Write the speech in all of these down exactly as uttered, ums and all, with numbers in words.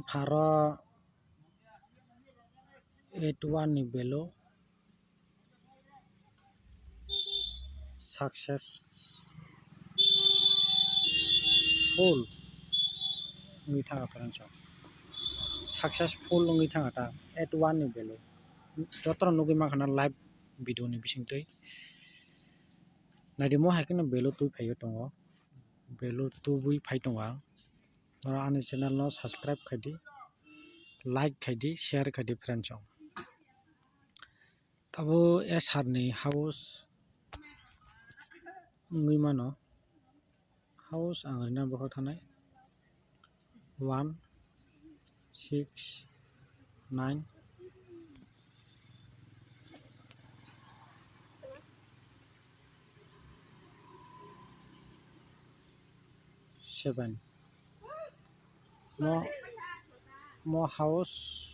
Pharo eight one ni value successful wngwi thangkha, friends. Successful wngwi thangkha ta eight one ni value. Jotono nugwi mankha na live video ni bisingtwi. Naidi mo hai kheno value twi phaiwi tongo. Value tubui phai tongo ang. Norok ani channel no subscribe khaidi, like khaidi, share khaidi, friends rok. Tabo S R ni house wngwi mano. House ang rina bokha thanai. One, six, nine, seven. Mo, mo house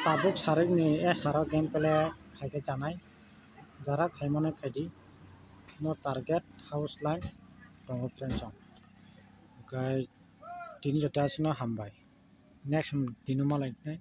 tabuk sarikni S R o gameplay khaikhe chanai. Jara khaimano khaidi. Mo target house line tongo, friends rok. Hwnkhe tini joto aswkno hambai. Next dino malai nai.